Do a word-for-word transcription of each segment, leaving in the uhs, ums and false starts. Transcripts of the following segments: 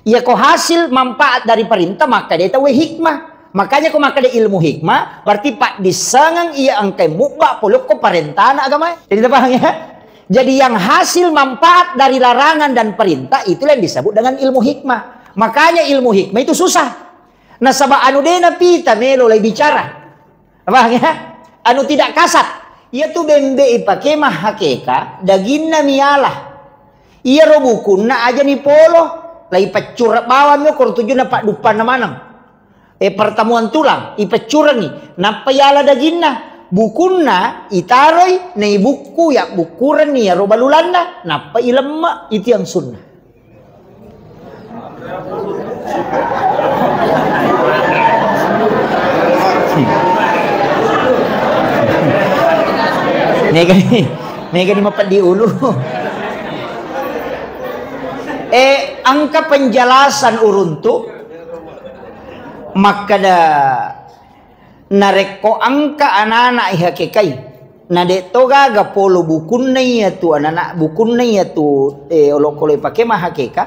Iya ko hasil manfaat dari perintah, makkeda tauwe hikmah. Makanya ko makkeda ilmu hikmah, berarti paddissengeng iya engkai mubba polokko parentana agama. Jadi, paham ya? Jadi, yang hasil manfaat dari larangan dan perintah, itulah yang disebut dengan ilmu hikmah. Makanya ilmu hikmah itu susah. Nasaba anu de napita melo lai bicara. Paham ya? Anu tidak kasat. Iya tu bembe ipake mahakeka, daginna miala. Iya ro bukunna aja ni polo, lai peccura bawang mi, koro tujunna padduppanna maneng. Eh, pertemuan tulang, ipeccurengi, nappa iala daginna. Bukunna itaroi, naibukku, yabbukkurenni iyaro balulanna, nappa ilemme, itu yang sunnah. Mega ni, mega ni mapeddi ulu. Eh, engka penjelasan uruntu. Makkeda, narekko engka anana ihakekai, na de to gaga polo bukunna iya tu anana, bukunna iya tu, eh, olokolo ipake mahakeka,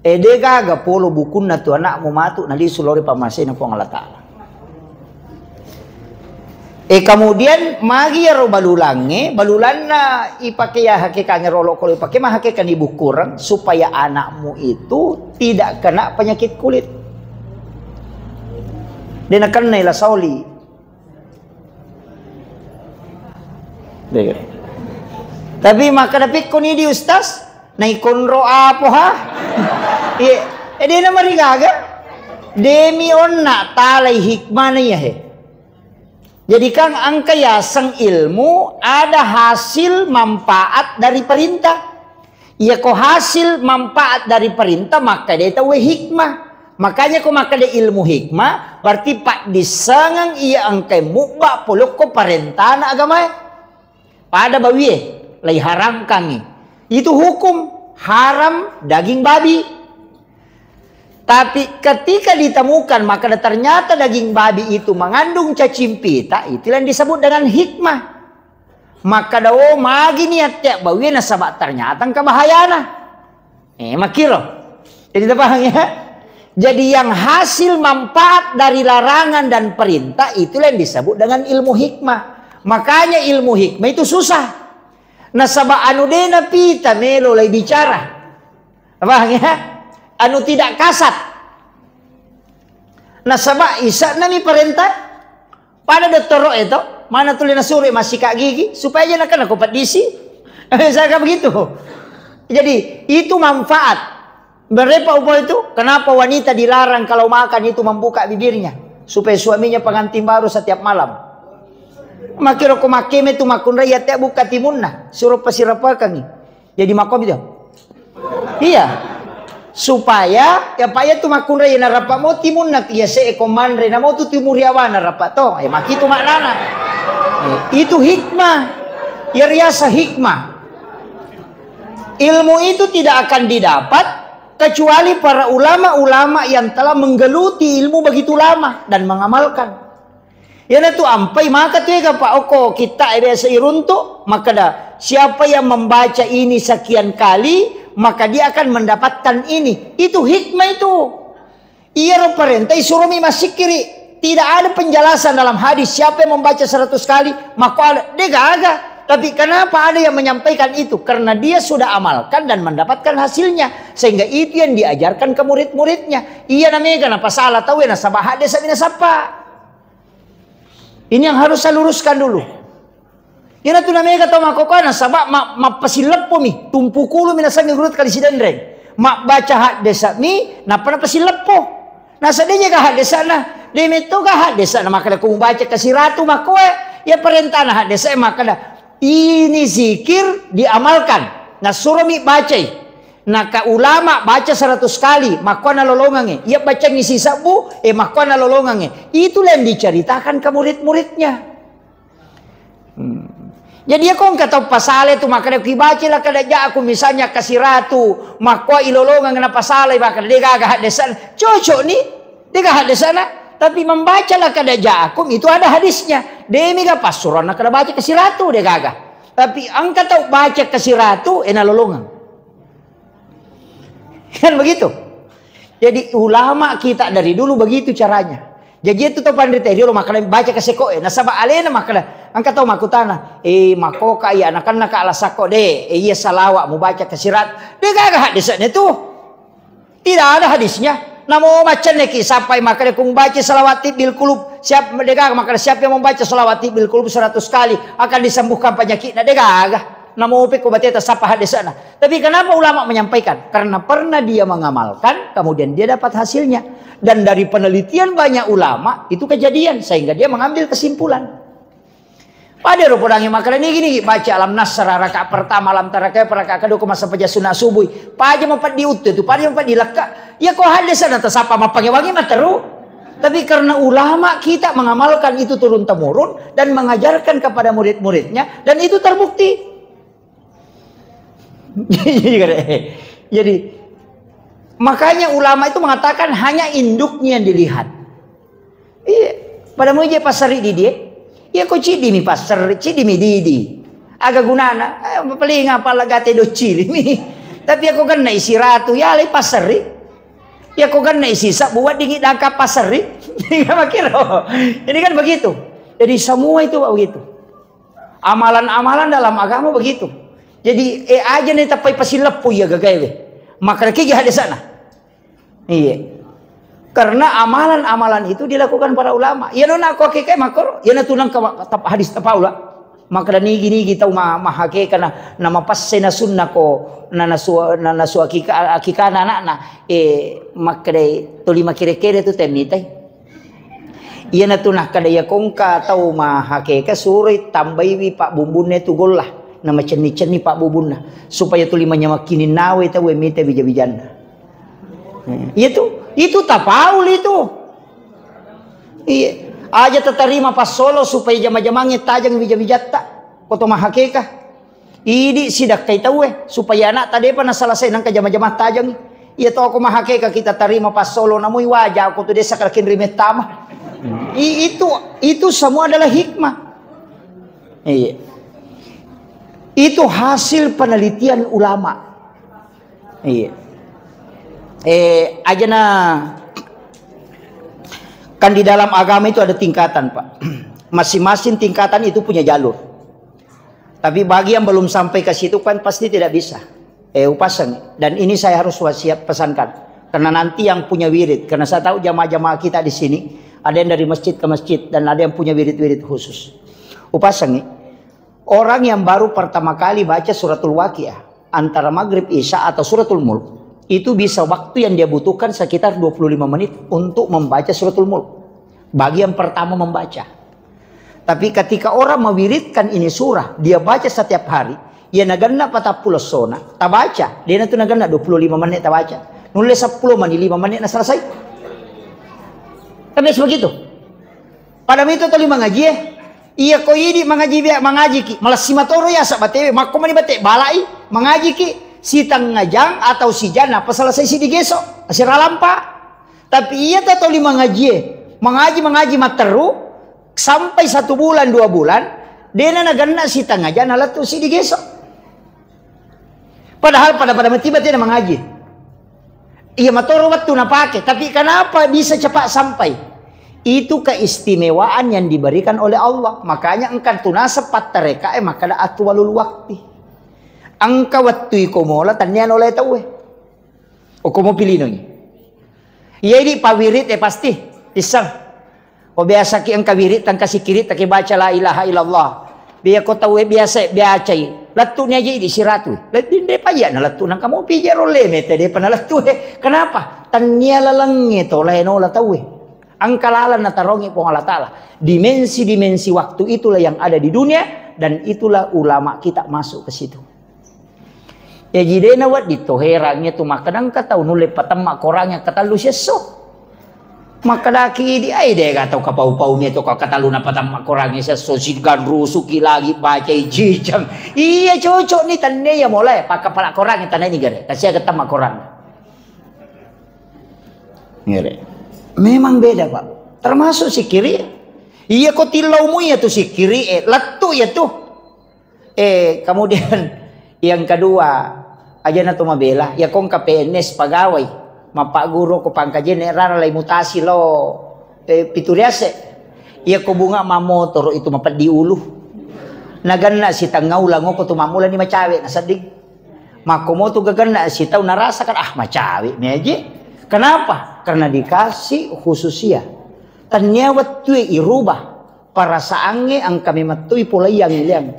eh, de gaga polo bukunna tu anakmu matu nalisu lori pammasena Puang Allah Ta'ala. E, kemudian magi iyaro balulangnge, balulanna ipake yahakekangnge rolo kolo ipake mahakekang ibukkureng supaya anakmu itu tidak kena penyakit kulit. De nakennai la saoli. De. Tapi makkeda pekkoni di ustaz, naikonro apo ha? Iya, e de namarigaga. Demi onna talai hikmana iya he. Jadi kan engka yaseng ilmu ada hasil manfaat dari perintah. Iya ko hasil manfaat dari perintah, makkeda tauwe hikmah. Makanya ko makkeda ilmu hikmah, berarti paddissengeng iya engkai mubba polokko parentana agamae. Pada bawie, laiharamkangngi. Itu hukum haram daging babi. Tapi ketika ditemukan, makkeda ternyata daging babi itu mengandung cacing pita, itulah yang disebut dengan hikmah. Makkeda, oh, magi ni attea bawie nasaba ternyata engka bahayana. Eh, makkiro. Jadi, paham ya? Jadi, yang hasil manfaat dari larangan dan perintah, itulah yang disebut dengan ilmu hikmah. Makanya ilmu hikmah itu susah. Nasaba anu de napita melo lai bicara. Paham ya? Anu tidak kasat. Nasaba isa'na mi parentah. Pada dottoro e to, mana tuli nasuro massika gigi supaya aja nakana ko paddisi. Misalkan begitu. Jadi, itu manfaat. Berapa upo itu? Kenapa wanita dilarang kalau makan itu membuka bibirnya? Supaya suaminya pengantin baru setiap malam. Makkiro ko makkeme tu makkunrai ya te buka timunna, suro pasirapakangi. Jadi makko bitu. Iya. Supaya ya pa iya tu makkunrai narapa mo timunna iya se ko manre na mo tu timuri awana rapa to. Eh, makitu maknana. Eh, itu hikmah. Ya riasa hikmah. Ilmu itu tidak akan didapat kecuali para ulama-ulama yang telah menggeluti ilmu begitu lama dan mengamalkan. Iyanatu ampai maka tu ega pa okko kitta e biasa iruntu, makkeda, "Siapa yang membaca ini sekian kali, maka dia akan mendapatkan ini." Itu hikmah itu. Iyaro parenta isuromi massikkiri. Tidak ada penjelasan dalam hadis, siapa yang membaca seratus kali, maka ada. De gaga. Tapi kenapa ada yang menyampaikan itu? Karena dia sudah amalkan dan mendapatkan hasilnya. Sehingga itu yang diajarkan ke murid-muridnya. Iya namega napasala tauwe nasaba hadde sabi nasappa. Ini yang harus saya luruskan dulu. Iyanatu namega tau makkokkoe nasaba ma-, mappasileppomi, tumpukulu mi nasengnge guru kali Sidenreng. Mabbaca haddesa'mi, nappa napasileppo. Nasa de jaga haddesa'na, de metto ga haddesa'na makkeda ko mubaca kasiratu makkoe, ya parentana haddesa'e makkeda, ini zikir diamalkan. Nasuromi bacai. Naka ulama baca seratus kali, makkuana lolongangnge. Iya bacangngi sisebbu, eh, makkuana lolongangnge. Itulah yang diceritakan ke murid-muridnya. Hmm. Jadi, iya ko engka tau pasala tu makkeda, "Ki baca la kada jaku misalnya kasiratu, makkua ilolongang na pasala, makkeda de gaga haddesa'na." Cocok ni, de gaga haddesa'na. Tapi membaca la kada jaku itu ada hadisnya. De mega passuroanna kada baca kasiratu, de gaga. Tapi engka tau baca kasiratu, eh, nalolongang. Kan begitu? Jadi ulama kita dari dulu begitu caranya. Jadi itu tau panrita riolo makkeda baca kaseko e. Nasaba alena makkeda, engka tau makkutana, "Eh, makoka iya anakanna ka alasakko de, eh, iya salawa mubaca kasirat." De gaga hadisnya itu. Tidak ada hadisnya. Namo macenne ki sappai makkeda ku mubaca salawat tibbil kulub. Siap de gaga makkeda siapa yang membaca salawat tibbil kulub seratus kali akan disembuhkan penyakitnya. De gaga. Namo pe ko bateta sapa hadisnya. Tapi kenapa ulama menyampaikan? Karena pernah dia mengamalkan, kemudian dia dapat hasilnya. Dan dari penelitian banyak ulama, itu kejadian. Sehingga dia mengambil kesimpulan. Pada rupodangi makkeda nigi-nigi baca alam nasra rakaat pertama, alam tara kaifa rakaat kedua, ko masa paja sunat subuh. Paja mapeddi uttu itu, paja mapeddi lekka. Ya ko hadis ada tasapa mapangewangi materu. Tapi karena ulama kita mengamalkan itu turun temurun dan mengajarkan kepada murid-muridnya dan itu terbukti. Jadi, makanya ulama itu mengatakan hanya induknya yang dilihat. Iya, pada mau je pasari di dia. Iya, kok cidi mi pasari, cidi mi didi. Aga gunana, eh, paling apa lagate do cili mi. Tapi aku kan isi ratu, ya lagi pasari. Ya kok kan isi sak buat dingin dangka pasari. Ini kan begitu. Jadi semua itu begitu. Amalan-amalan dalam agama begitu. Jadi, eh, aja nih tapai pasileppu ya gagawe. Maka kigi hadisana. Iya. Karena amalan-amalan itu dilakukan para ulama. Ya nona aku hakikat makor, ya natunang ke hadis tapaula. Maka nigi-nigi tau ma-, mahakeka na, na mapasse na sunna ko, na nasu-, na nasu akika, akikana anakna. Eh, makkedai tuli makere-kere tu temmitai. Iyanatu nakkeda, iyako engka tau mahakeka, suroi tambaiwi pabbumbunna tu golla, namacenni-cenni pabbubunna, supaya tuli manyameng kininnawe tauwe mita bija-bijanna. Eh, iya tu, itu tapaul itu. Iya, aja tatarima passolo supaya jama-jamangnge tajang bija-bijatta. Ko to mahakeka. Idi sidakkai tauwe supaya anakta depa nasalasai nangka jama-jama tajangi. Iya to ko mahakeka kita tarima passolo namui waja ko tu desa kalakin rimettama. I-, itu, itu semua adalah hikmah. Iya. Itu hasil penelitian ulama. Iya. Eh, ajana kan di dalam agama itu ada tingkatan, Pak. Masing-masing tingkatan itu punya jalur. Tapi bagi yang belum sampai ke situ kan pasti tidak bisa. Eh, upasang. Dan ini saya harus wasiat pesankan. Karena nanti yang punya wirid, karena saya tahu jamaah-jamaah kita di sini, ada yang dari masjid ke masjid dan ada yang punya wirid-wirid khusus. Upasang, orang yang baru pertama kali baca suratul Waqiah, antara maghrib isya atau suratul Mulk, itu bisa waktu yang dia butuhkan sekitar dua puluh lima menit untuk membaca suratul Mulk. Bagi yang pertama membaca. Tapi ketika orang mewiridkan ini surah, dia baca setiap hari, ya naganna patappulo essona, tabaca, dia natu naganna dua puluh lima menit tabaca. Nulle sepuluh menit, lima menit na selesai. Kan biasa begitu. Pada itu tuli mangaji, eh. Iya ko idi mangaji bia, mangaji ki. Malassi matoro ya sabatewe, makko mani bate balai, mangaji ki. Sitengah jang atau sijana, apa selesai si digeso, asira lampa. Tapi iya ta toli mangaji, eh. Mangaji, mangaji matteru, sampai satu bulan, dua bulan, dena naganna sitengah jana lettu si digeso. Padahal pada-pada matiba tena mangaji. Iya matoro wettu napake, tapi kenapa bisa cepat sampai? Itu keistimewaan yang diberikan oleh Allah. Makanya engka tu nasab pattareka e makkada atwalul wakti. Engka wettu iko mola tannia nolai tauwe. Oko mo pilinoi. Iya idi pawirit e pasti. Iseng. Ko biasa ki engka wirid, engka sikirit, taki baca la ilaha illallah. Biya ko tauwe biasa biacai. Lettu ni aja di siratu. Lettu de pa iya na lettu nang kamu pija rolle mete de pa na lettu he. Kenapa? Tania lalengnge to lae nola tauwe. Engka laleng natarongi Puang Allah Taala. Dimensi-dimensi waktu itulah yang ada di dunia dan itulah ulama kita masuk ke situ. Jaji dena wedding to herangnge tu makkeda engka tau nulle patemma korangnge katellu siesso. Makkedaki idi, ai dega tau kapau-pau mie to katellu napatemma korangnge siesso, siganrusuki lagi bacai jijang. Iya cocok ni tanne ya mulai pakkapala korangnge tanai ni gare. Kasiaga temma korang. Ngere. Memang beda, Pak. Termasuk sikiri. Iya ko tillau mu iya tu sikiri, eh, lettu iya tu. Eh, kemudian yang kedua, aja na to mabela, ya kong K P N S pegawai. Mappagguru ko Pangkajene rara lai mutasi lo, eh, Pituriase. Iya ko bunga mamotoro itu mapeddi ulu. Naganna sitengnga uleng ko tu mammulani macawe nasedding. Makkomotu gaganna sitau narasakan, ah, macawe mi aje. Kenapa? Karena dikasih khususia. Tania wettue irubah. Perasaangnge engka memettui polaiang ileang.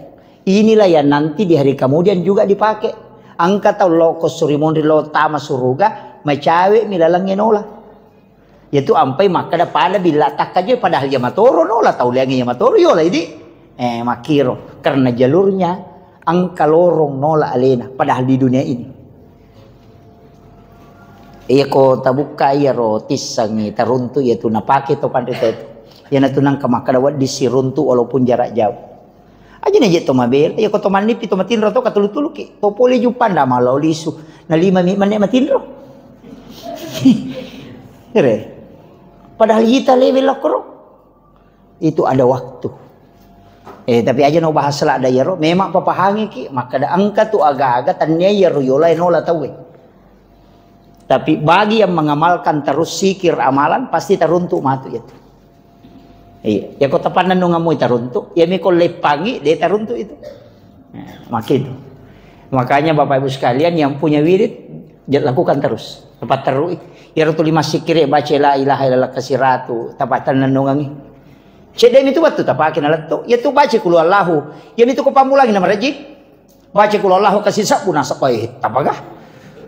Inilah yang nanti di hari kemudian juga dipakai. Engka tau loko surimonri lo tama suruga, macawe mi lalengnge nola. Yatu ampai makkeda pada billa takkaje, padahal iya matoro nola, tau leangnge iya matoro yola idi. Eh, makkiro. Karena jalurnya engka lorong nola alena, padahal di dunia ini. Iya ko tabukka iyaro tissengngi taruntu iyatu napake to panrita itu. Iyanatu nangka makkeda wedding siruntu walaupun jarak jauh. Aja naje to mabela, iya ko to mannipi to matinro to katulu-tuluki. To pole juppanda malao lisu. Na lima mi menne matinro. Ere. Padahal ita lewe lokro. Itu ada waktu. Eh, tapi aja no bahas ladda iyaro, memang papahangiki, makkeda engka tu aga-aga tania iyaro yola nola tauwe. Tapi bagi yang mengamalkan terus zikir amalan, pasti taruntu matu itu. Iya, ya kota panennungammu taruntu, ya miko leppangi, de taruntu itu. Nah, makin. Makanya Bapak Ibu sekalian yang punya wirid, lakukan terus. Tepat terui. Iyaro tuli massikiri baca la ilaha illallah kasiratu, tepat tenennungangi. Cedde mi tu wettu tapake nalettu. Ya tu baca kulu Allahu. Ya mi tu ko pammulangi nama rajin. Baca kulu Allahu kasi sabbu nasaba, eh, tapagah.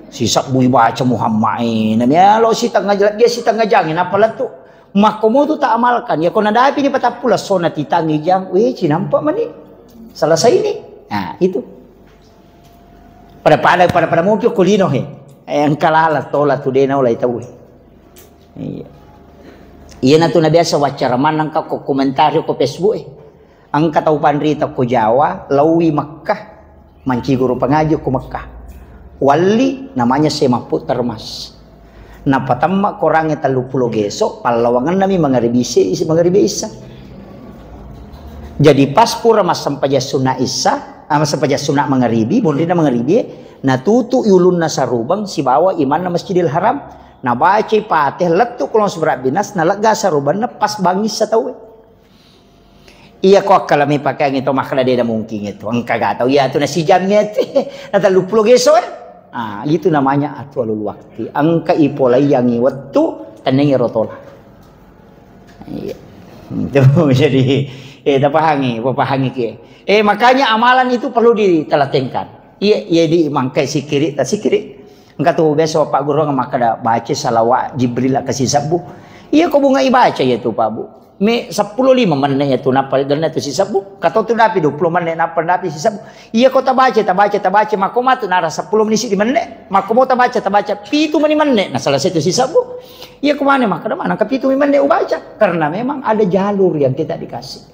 Si sabbu baca Muhammad, eh, nami alo sitengah jela-, dia sitengah jangi napa lettu. Makkomo tu tak amalkan. Ya ko nadapi ni patappulas sona titangi jang. Weh, cinampa mani. Selesai ni. Nah, itu. Pada-pada, pada-pada mungkin kulino he. Eh, engka lala tola tu dena olai tau he. Iya. Iya na tu na biasa wacara manang ka ko komentari ko Facebook eh. Engka tau panrita ko Jawa, laui Makkah, manci guru pengaji ko Makkah. Walli namanya Syekh Mahfud Termas. Napatemma korangnge telluppulo geso, pallawangenna mi mangaribi isi, isi mangaribi isa. Jadi pas pura massempajang sunna isa, ah, massempajang sunna mangaribi, monrina mangaribi, natutu ulunna sarubeng sibawa imanna Masjidil Haram, nabacai Fatihah lettu kulong seberat binas, nalegga sarubenna pas bangissa tauwe. Iya ko akkalami pakeangnge to makkeda de na mungkin itu. Engka ga tau iya tu nasijammi ati. Na telluppulo geso eh. Ah, itu namanya atwalul wakti. Engka ipolaiangi wettu tenning ero tola. Iya. Itu jadi eh tapahangi, papahangi ki. Eh makanya amalan itu perlu ditelatenkan. Iya, iya di mangkai sikiri ta sikiri. Engka tu biasa Pak Guru makkeda baca salawat Jibril kasi sabbu. Iya ko bunga ibaca ya tu Pak Bu. Me seppulo lima menne ya tu nappa ganna tu sisebbu. Kato tu dapi dua puluh menne nappa dapi sisebbu. Iya ko tabaca, tabaca, tabaca, makko matu nara seppulo menne sidi menne. Makko mo tabaca, tabaca pitu meni menne. Nah, selesai tu sisebbu. Iya ko mane makkeda mana ke pitu menne ubaca. Karena memang ada jalur yang kita dikasih.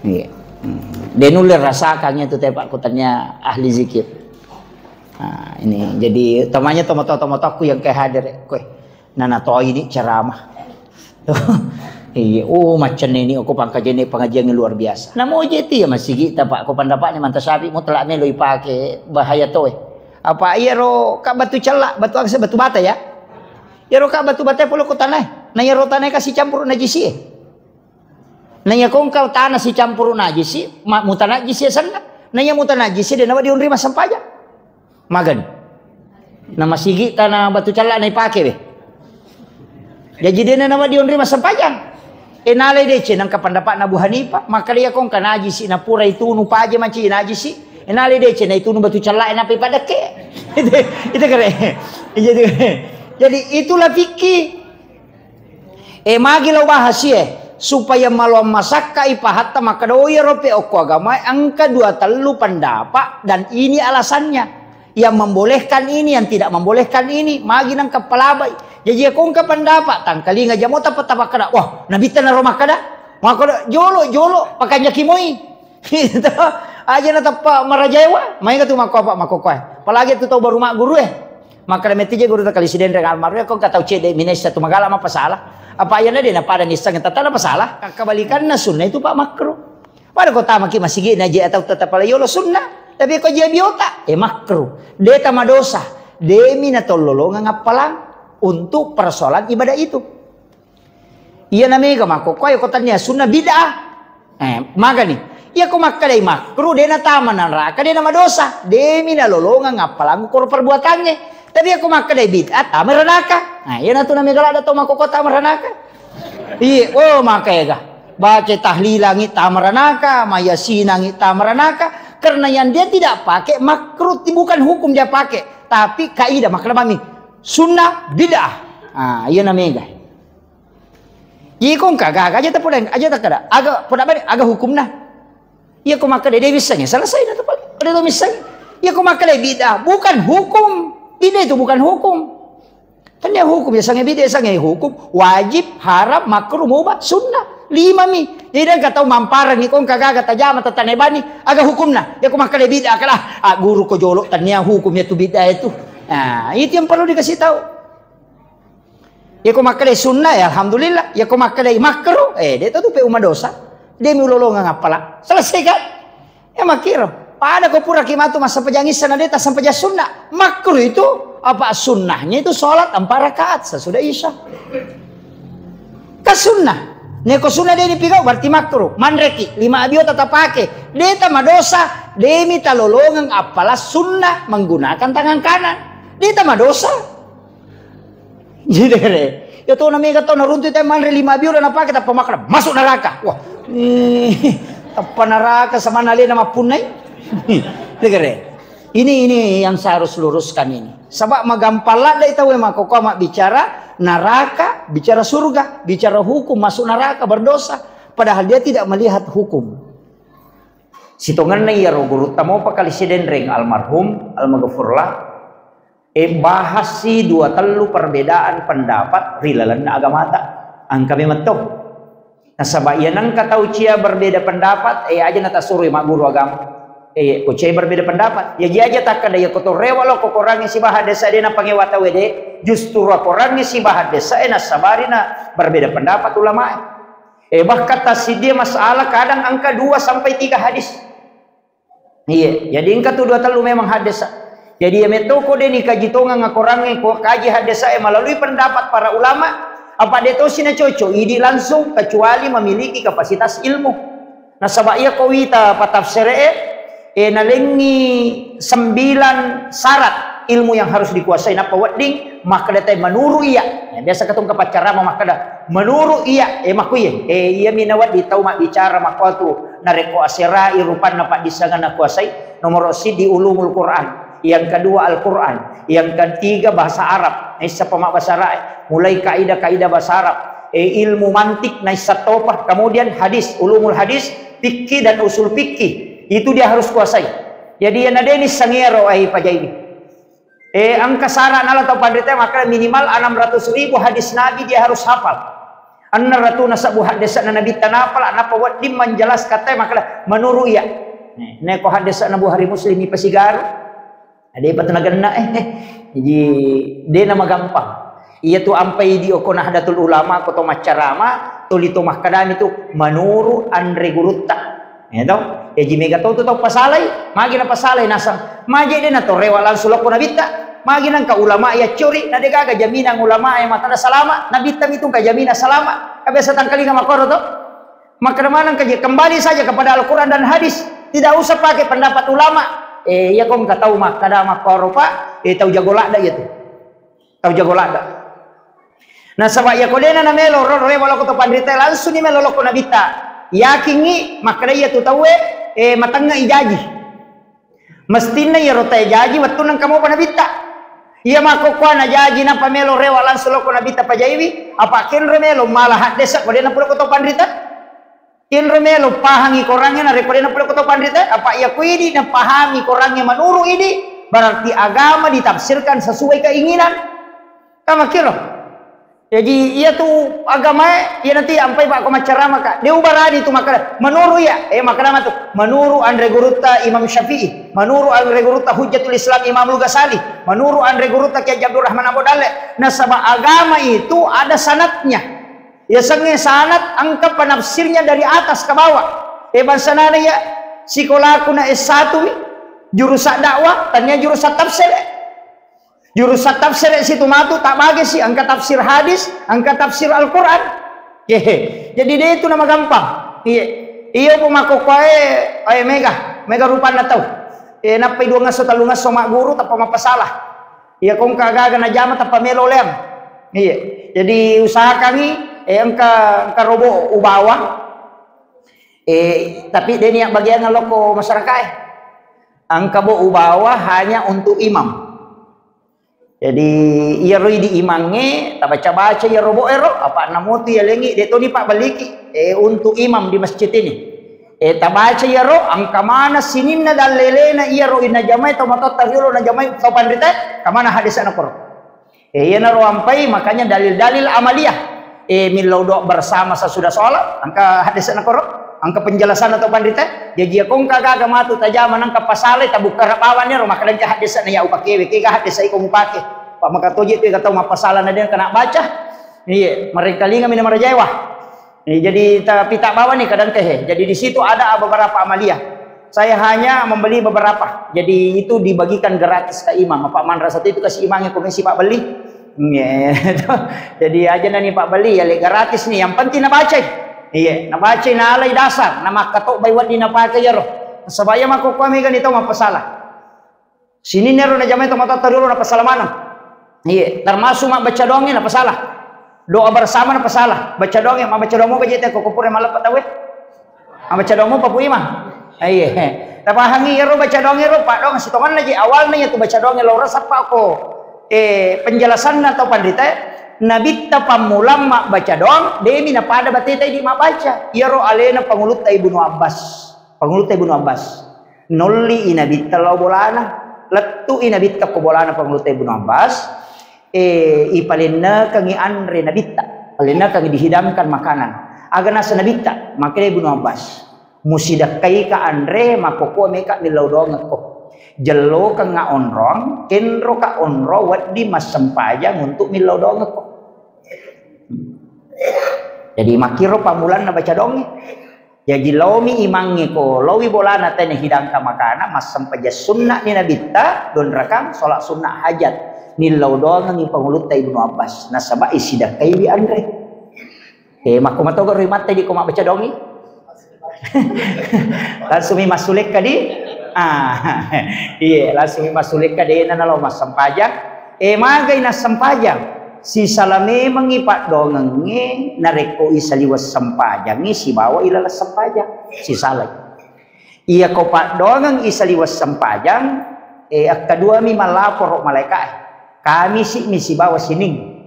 Iya. Hmm. De nulle rasakan itu tepak kutanya ahli zikir. Nah, ini jadi utamanya tomoto-tomotoku yang ke hadir, kue. Nana toi ni ceramah. Iya, oh macam ini aku pangkajen ni pengajian yang luar biasa. Namo je ti ya masigi tapak ko pendapat ni manta sapi mutlak melo ipake bahaya toe. Apa iya ro ka batu celak, batu aksa, batu bata ya? Iya ro ka batu bata polo ko tanah. Nah iya ro tanah kasih campur najisi. Nah iya kongkal tanah si campur najisi, ma-, mutanajisi ya senna. Nah iya mutanajisi de nawa diunri masempajang. Magan. Na masigi tana batu calla na ipake be. Jaji dena nawa dionri massempajang. E nalai deceng nangka pendapatna Abu Hanifah, maka dia kong ka najisi na pura itunu paje manci najisi. E nalai deceng na itunu batu calla e nape padekke. Itu, itu kere. Jadi, jadi itulah fikih. E magi lao bahas e, supaya maloang masakka ipahatta makkeda, oh, iyaro pe okko agamae engka dua tellu pendapat dan ini alasannya. Yang membolehkan ini, yang tidak membolehkan ini, magi nangka palabai. Jaji ko engka pendapat tangkalinga jamo tapa-tapa kada, wah, nabitta naro makkeda, makkeda jolo, jolo, pakanjaki moi. Gitu. Aja na tappa marajaewa, maega tu makko apa makko koe. Apalagi tu tau baru magguru e. Makkeda metti je guru takali sidenreng almarhum, ko engka tau cedde minessa tu magala mapasala. Apa ayana de na pada nisseng tata na pasala. Kebalikanna sunna itu pak makruh. Pada ko tamaki masigi na je atau tetap pala yolo sunna. Tapi ko je biota, eh makruh. De tama dosa. Demi natollolongeng appalang untuk persoalan ibadah itu. Iya namega makkokkoe ko tania sunnah bid'ah. Eh, magani. Iya ko makkedai makruh, de natama neraka, de namadosa. Demi nalolongeng appalang koro perbuatangnge. Tapi iya ko makkedai bid'ah, tama ranaka. Nah, iya natu namega ladda tau makkokko tama ranaka. Iya, oh, maka ega. Baca tahlilangi tama ranaka, mayasinangi tama ranaka. Karena yang dia tidak pakai makruh, bukan hukum dia pakai, tapi kaidah, makkeda mami sunnah bid'ah. Ah, iya namega. Iko engka gaga aja tapoda, aja takkeda. Aga poda bani, aga hukumna. Iya ko makkeda de wissengnge, selesai na tu paling. Ada to missengnge. Iya ko makkeda bid'ah, bukan hukum. Bid'ah itu bukan hukum. Tania hukum, ya sange bid'ah, sange hukum, wajib, haram, makruh, mubah, sunnah. Lima mi. Jadi engka tau mampareng iko engka gaga tajama tatanebani, aga hukumna. Iya ko makkeda bid'ah kala, ah, guru ko jolo tania hukum ya tu bid'ah itu. Nah, itu yang perlu dikasih tahu. Iya ko makkeda sunnah, ya alhamdulillah. Iya ko makkeda makruh, eh, de to tu pe umadosa. De mi ulolongeng appalang. Selesai kan? Ya makkiro. Pada ko pura ki matu massempajang isya na de tassempajang sunnah. Makruh itu apa sunnahnya itu sholat empat rakaat sesudah isya. Kan sunnah. Neko sunnah de dipigau berarti makruh. Manreki lima abio tatapake. De tamadosa, de mi talolongeng appalang sunnah menggunakan tangan kanan. De tamadosa. Jadi dere, ya to namega tau naruntu te manre lima biula napake tappa makkeda masuk neraka. Wah, ih, tappa neraka sama alena mappunnai. Degere. Ini ini yang saya harus luruskan ini. Sebab magampang ladde tau e makkokkoe mabbicara neraka, bicara surga, bicara hukum masuk neraka berdosa. Padahal dia tidak melihat hukum. Sitongenna iyaro gurutta mopa kali sidenreng almarhum, almaghfurlah, e, bahassi dua tellu perbedaan pendapat ri lalenna agamata. Engka memang to. Nasaba iya nengka tau cia berbeda pendapat, e, aja natasuroi magguru agama. E, ko cia berbeda pendapat, ya ji aja takkeda iya ko to rewa lo ko korangnge sibaha desa de napangewa tau e de, justru korangnge sibaha desa e nasabari na berbeda pendapat ulama e. Eh, bahkan tassiddi masalah kadang engka dua sampai tiga hadis. Iya, jadi engka tu dua tellu memang hadis. Jadi iya metto ko de ni kaji tongeng akorangnge ko kaji hadis e melalui pendapat para ulama, apa de tosi na cocok, idi langsung kecuali memiliki kapasitas ilmu. Nasaba iya ko wita patafsir e, eh, nalengi sembilan syarat ilmu yang harus dikuasai. Nappa wedding makkeda tai menurut iya. Ya, biasa katong kapaccarama makkeda menurut iya, eh, makkuye. Eh, iya mi nawedding tau mabbicara makkuatu narekko aserai rupanna paddissengan nakuasai. Nomoro siddi ulumul Quran, yang kedua Al-Quran, yang ketiga bahasa Arab. Naissappa mabbasara, mulai kaidah-kaidah bahasa Arab, eh, ilmu mantik naissappa topa, kemudian hadis, ulumul hadis, fikih dan usul fikih. Itu dia harus kuasai. Jadi, iya na deni sangero ai pajai. Eh, engka syarat nala tau panrita makkeda minimal enam ratus ribu hadis Nabi dia harus hafal. Enam ratus nasabbu hadis na Nabi tanapala, napa wedding menjelaskan te makkeda menurut iya. Nih, neko hadis na Bukhari Muslim ipasigaru. Ada apa tenaga eh, eh. Jadi, de na magampang. Iya tu ampai di oko Nahdlatul Ulama, ko to maccarama, tuli to makkedami tu menurut anre gurutta. Ya to? Ya ji mega to tu tau pasalai, magi na pasalai nasang. Maje de na to rewa langsung lokko nabitta. Magi nangka ulama ya curi, na de gaga jaminan ulama ya matada salama, nabitta mitu ka jaminan salama. Ka biasa tangkalinga makoro to. Makkeda maneng ka je, kembali saja kepada Al-Quran dan hadis. Tidak usah pakai pendapat ulama. Eh, iya ko engka tau makkeda makkoro, Pak, eh, tau jago ladda iya tu. Tau jago ladda. Nasaba iya ko dena na melo ro, ro, rewa lokko to panrita, langsung ni melo lokko nabitta. Yakingi makkeda iya tu tauwe, eh, matengnga i jaji. Mestinna iyaro tae jaji wettunna engka mopa nabitta. Iya makkokkoe na jaji nappa melo rewa langsung lokko nabitta pajaiwi, apa kenro melo mala haddesa ko dena pura ko to panrita. Kenro melo pahangi korangnge narekko dena pura ko to panrita, apa iya ko idi napahami korangnge menurut idi, berarti agama ditafsirkan sesuai keinginan. Ka makkiro. Jaji, iya tu agamae, iya nanti ampai Pak ko maccarama ka. De ubarani tu makkeda, menurut iya, eh, makkeda matu, menurut anre gurutta Imam Syafi'i, menurut anre gurutta Hujjatul Islam Imam Al-Ghazali, menurut anre gurutta Kiai Haji Abdurrahman Abu Dalle. Nasaba agama itu ada sanadnya. Ya sange sanad engka penafsirnya dari atas ke bawah. Eh, bangsa nana ya, sikolaku na S satu wi, jurusan dakwah, tania jurusan tafsir. Jurusan tafsir situ matu, tak bagi si, engka tafsir hadis, engka tafsir Al-Quran. Hehe. Jadi dia itu nama gampang. Iya. Iya, pun makokkoe, eh, mega, mega rupanna tau. Eh, nappai dua ngasso, tallu ngasso magguru, tappa mappasalah. Iya, kongka gaga najama, tappa melo leang. Iya. Jadi usahakangi, eh, engka, engka robo ubawa. Eh, tapi dia niat bagian lokko masyarakat, eh. Engka bo ubawa hanya untuk imam. Jadi, iyaro idi imangnge, tabaca-baca iyaro bo ero, apa namotu yalengi, de toni pabbeliki, eh, untuk imam di masjid ini. Eh, tabaca iyaro, engka mana sininna dallelena iyaro inna jamai tau matotta riolo na jamai tau panrita, kamana hadisana koro. Eh, iyanaro ampai, makanya dalil-dalil amaliyah. Eh, millau doa bersama sesudah sholat, engka hadisana koro, engka penjelasan atau panrita. Jaji, iya kongka gaga matu tajama nangka pasalai, tabukka rabawan ero, maka dengka hadisana ya upakewe, kega hadisa iko mupake. Pak maka toje tu kata mapasala na dia kena baca. Iya, merengkalinga mina marajaewa. Eh, jadi tapi tak bawa nih kadang teh. Jadi di situ ada beberapa amaliyah. Saya hanya membeli beberapa. Jadi itu dibagikan gratis ke imam. Apa manrasa itu kasih imamnya komisi Pak beli. Iya. Jadi aja nani Pak beli ya, le gratis nih. Yang penting nabaca. Iya, nabaca nalai dasar. Nama katok bai wadi napake yaro. Sebaya mako kami kan itu mapasala. Sininna ro najamai tomatoatta riolo napasala maneng. Iya, termasuk mabbaca doangnge napasala. Doa bersama napasala. Baca doangnge, mabbaca doang mopa jete ko pura malleppa tauwe. Mabbaca doang mopa Pu Imang. Iya. Tapahangi iyaro baca doangnge ro, paddoang sitongenna je awalna iyatu baca doangnge lao resappa ko, eh, penjelasanna tau panrita, Nabitta pammulang mabbaca doang, demi napada bateta idi mabbaca. Iyaro alena pangulutta Ibnu Abbas. Pangulutta Ibnu Abbas. Nolli i Nabitta lao bolana, lettu i Nabitta ko bolana Pangulutta Ibnu Abbas, eh, ipalennekengi anre Nabitta, palennekengi dihidangkan makanan. Aga nasa Nabitta, makkedai Ibnu Abbas, musidakkaika anre, makkokko meka millau doangekko. Jellokengnga onrong, kenroka onrong wedding massempajang untuk millau doangekko. Jadi makkiro pammulanna baca doangnge. Jaji laomi imangnge ko, laowi bolana tena hidangkan makana, massempajang sunna'ni Nabitta, dua rakang, sholat sunnah hajat. Nillau doangengngi Pangulutta Ibnu Abbas, nasaba isidakkaiwi anre. Eh, makko matoga rui matte di ko mabbaca doangngi? Langsungmi massulekka di? Ah, iya, langsungmi massulekka dena nalo massempajang. Eh, magai nassempajang? Sisala memengngi paddoangengnge, narekko isaliweng sempajangngi sibawa ilaleng sempajang, sisalai. Iyako paddoangeng isaliweng sempajang, eh, akkaduami mallaporo malaeka'e. Kamisi mi sibawa sining.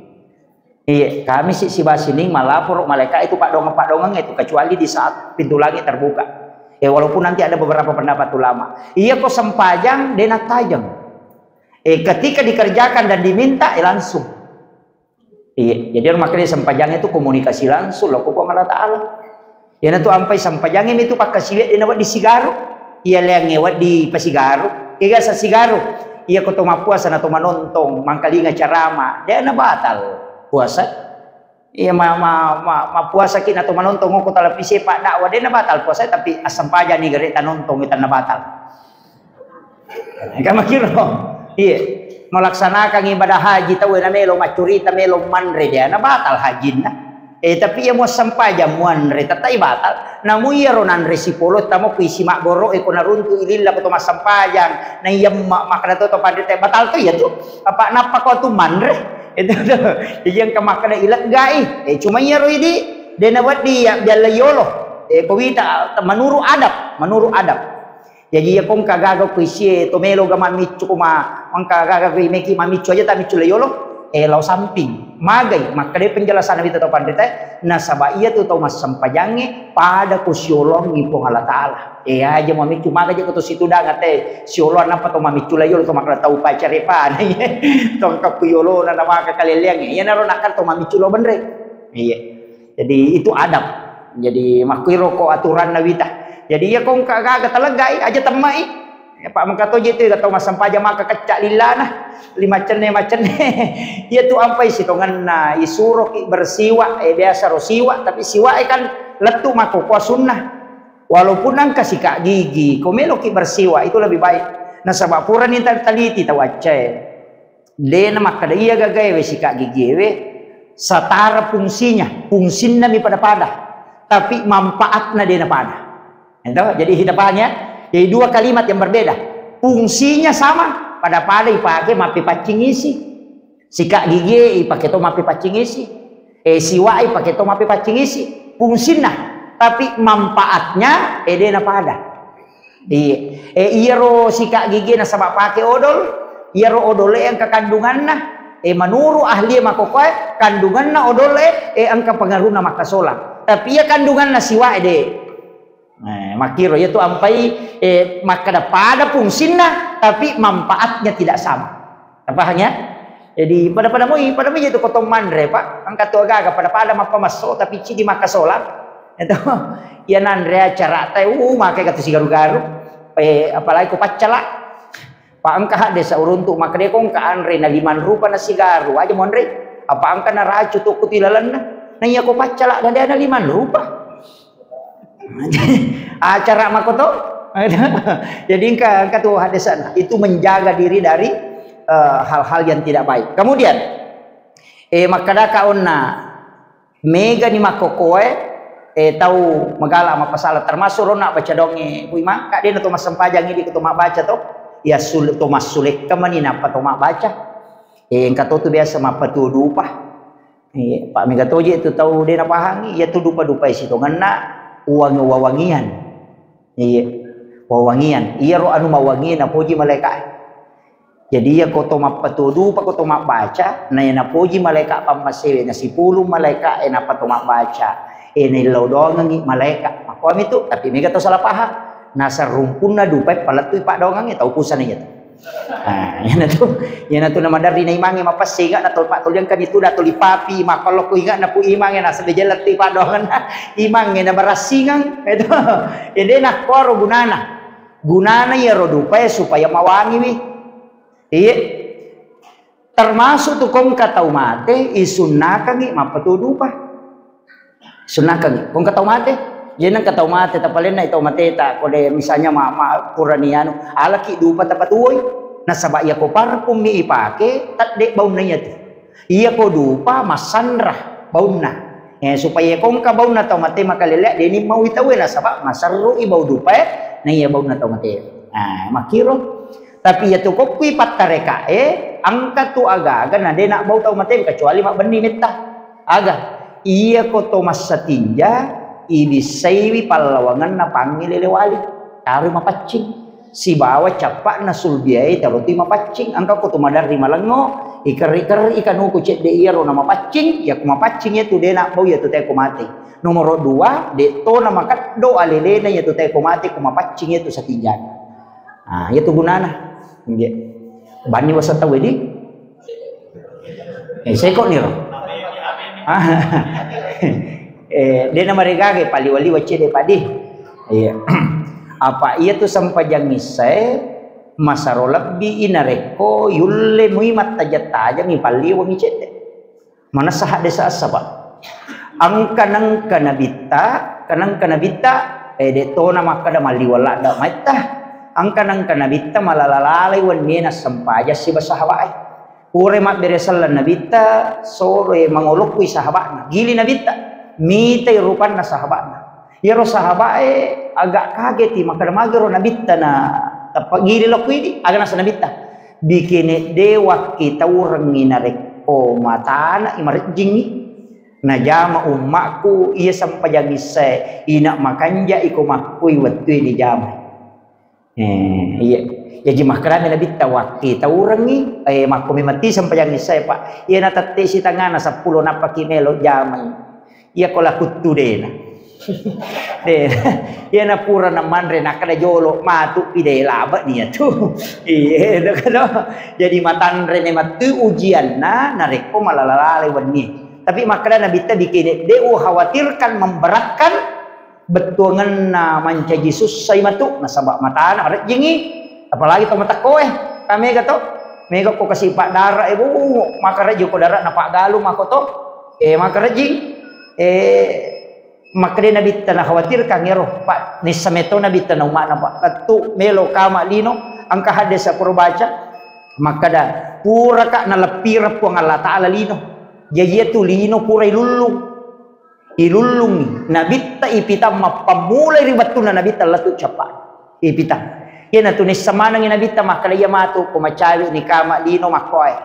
Iya, Kamisi sibawa sining mallaporo malaeka'e tu paddoangeng-paddoangeng itu, kecuali di saat pintu langit terbuka. Eh, walaupun nanti ada beberapa pendapat ulama. Iyako sempajang, dena tajeng. Eh, ketika dikerjakan dan diminta, eh, langsung. Iya, jadi orang makanya sempajang itu komunikasi langsung lo ko Puang Allah Ta'ala. Iyanatu ampai sempajang itu pakkasiwiang dena wedding sigaru. Iya leangnge wedding pasigaru. Kega sa sigaru. Iya ko to mappuasa na to manontong, mangkalinga carama, dena batal puasa. Iya ma, ma, ma, mappuasaki na to manontong ko televisi pak dakwah, dena batal puasa, tapi assempajang ni gare tanontong, tanna batal. Engka makkiro. Iya. Melaksanakan ibadah haji tauwe na melo maccurita, melo manre, dia na batal hajinna. Eh, tapi iya muassempajang muanre, tettai batal. Namu iyaro nanre sipolo tamo ku isi maggoro e ko naruntu ililla ko to massempajang. Na iya ma-, makkeda to, to panrita batal to iya tu. Apa nappa ko tu manre? Itu tu. Jadi engka makkeda ileggai. Eh, cuma iyaro idi, dena wedding ya bialla yolo. Eh, ko wita menurut adab, menurut adab. Jaji, iya ko engka gaga ko isie to melo ga mammiccu ko ma-, engka gaga ko imeki mammiccu aja ta miccu la yolo, eh, lao samping. Magai, makkedai penjelasan wita tau panrita, nasaba iya tu tau massempajangnge pada ko siolongi Puang Allah Ta'ala. Eh, aja mammiccu, maga je ko to situdang ate siolong nappa to mammiccu la yolo to makkeda tau pacarepa. To engka ku yolona na maka kaleleangnge. Iyanaro nakkan to mammiccu lao benre. Iya. Jadi itu adab. Jadi makkuiro ko aturanna wita. Jadi iya ko engka gaga taleggai aja temmai. Ya, Pak, mengka toje tu tau massempajang maka kecca lillana. Lima cenne macenne. Iya tu ampai sitongenna isuroki bersiwak, eh, biasa ro siwak, tapi siwak e kan lettu mako kua sunnah. Walaupun engka sikak gigi, ko meloki bersiwak itu lebih baik. Nasaba purani tal-, taliti tau accae. Dena makkeda iya gagaewe sika gigiewe setara fungsinya, fungsinnami pada-pada, tapi manfaatna dena pada. Ento, jadi kita paham ya? Jadi dua kalimat yang berbeda. Fungsinya sama, pada-pada ipake mappepaccing isi. Sika gigie ipake to mappepaccing isi. Eh, siwae ipake to mappepaccing isi. Fungsinna, tapi manfaatnya eh dena pada. Iya. Eh, iyaro sika gigie nasaba pake odol, iyaro odol e engka kandunganna. Eh, menurut ahli makkokoe, kandunganna odol e, eh, engka pengaruhna makkasolang. Tapi iya kandunganna siwae de. Eh, makkiro, iyatu ampai, eh, makkeda pada fungsinna, tapi manfaatnya tidak sama. Tapahang ya? Jadi pada-pada moi, pada moi itu kotong manre, Pak. Engka tu agaga pada-pada mappamasso, tapi cidi makkasolang. Itu, iya nanre acara tai, uh, make katu sigaru-garu. Eh, apalagi ko paccala. Pak, engka hadde sauruntu makkeda ko engka anre na limang rupa na sigaru, aja monre. Apa engka na racu tu ku tilalenna. Na iya ko paccala na dena limang rupa. Acara makoto. Jadi engka, engka tu hadesana. Itu menjaga diri dari, eh, hal-hal yang tidak baik. Kemudian, eh, makkadaka onna megani makkokoe, eh, tau magala mappasala, termasuk ronna baca donge, Pu Imang, kak dena to massempajang idi ko to mabbaca to. Ya sul-, to massulekka mani nappa to mabbaca. Eh, engka to tu biasa mappatuo dupa. Iya, Pak, mega toje tu tau de napahangi, iya tu dupa-dupa sitongenna uwang-, wawangian. Iya, wawangian. Iyaro anu mawangi napoji malaika. Jadi iya ko to mappatuo dupa, ko to mabbaca, na iya napoji malaika pammasewe na sipulung malaika e nappa to mabbaca. E naillau doangengi malaika. Makkuami tu, tapi mega to salah paham. Nasarumpunna dupa e palettui paddoangengnge tau pusana iya tu. Nah, iyanatu, iyanatu namaderri na imangnge mapessinga na tol-, pattoliangkani tu da toli papi, makollo ku inga na Pu Imangnge nasaba jella tu paddoangenna imangnge na barassingang. Itu. Ede nakkoro gunana. Gunana iyaro dupae supaya mawangiwi. Iye. Termasuk tu kongka tau mate isunnakangi mappatuo dupa. Sunnakangi. Ko engka tau mate, jadi engka tau mate, tapalenna tau mateta, ko de misalnya ma, ma, purani anu, alaki dupa tapatuoi. Nasaba iya ko parfum mi ipake, tedde baunna iya tu. Iya ko dupa massanra baunna. Eh, supaya ko engka baunna tau mate makalele, deni mau itaue nasaba maserru i bau dupae, na iya baunna tau mate. Nah, makkiro. Tapi iya tu kokkui pattarekae, engka tu aga-aga na de na bau tau mate kecuali mabbenni metta. Aga, iya ko to massatinja, ibissaiwi pallawangenna pangngi lele wali, taroi mapaccing. Sibawa cappa'na sulbiae taroi mapaccing, engka ko to maderri malengngo, ikerri-kerri kanuku cedde iyaro na mapaccing, iya ko mapaccing iya tu de na bau iya tu teko mate. Nomoro dua, de to na makeddo alelena iya tu teko mate ko mapaccing iya tu satinjana. Ah, iya tu gunana. Nggih. Banni wasa tau di? Eh, seko niro. Ah. Eh, de na maregage paliwa-liwa cede padi. Iya. Apa iya tu sempajang issae masaro lebbi i narekko yulle mui mattajeng-tajeng i palliwangi cedde. Manessa hadde sassa, Pak. Engka nengka nabitta, kenengka nabitta, eh, de tona makkeda malliwa ladda maitta. Engka nengka nabitta malala-lalai wennie nassempajang siba sahabae. Pura mabbere selleng nabitta, soro, eh, mangolokkui sahaba'na. Gili nabitta, mitai rupanna sahaba'na. Iyaro sahaba'e agak kageti, makkeda magero nabitta na tappa gili lokku idi, aga nasa nabitta. Bikene de wakkitaurengngi narekko matana i marejjingngi. Najama ummakku iya sempajang issae, ina makanja iko makkui wettue dijamai. Eh, iya. Jaji makkedami nabitta, wakkitaurengngi, eh, makko memang ti sempajang issae, Pak. Iya natette sitangana seppulo nappaki melo jamai. Iya ko lakuttu dena. De, iya na pura namanre nakkeda jolo matu pi de labe nia tu. Iya, itu kan. Jadi matanre memang tu ujianna narekko malala-lala wenni. Tapi makkeda nabitta bikene de ukhawatirkan memberatkan bettuangenna mancaji sussai matu, nasaba matana marejjingngi, apalagi to matekkoe, ka mega to, mega ko kasi paddara e, bu, makarejji ko dara na paggalung mako to, eh, makarejjing, eh, makkeda nabitta na khawatirkan ero, Pak, nissa meto nabitta na umma'na, Pak, lettu melo kama lino, engka hadde sapuro baca, Makkeda, puraka naleppireng Puang Allah Ta'ala lino. Jaji iyatu lino pura ilullung. Ilullungi. Nabitta ipitang mappammulai ri wettunna Nabitta lettu cappa. Ipitang. Iyanatu nissa manengi Nabitta makkeda, iya matu ko macawe ni kama lino makkoe.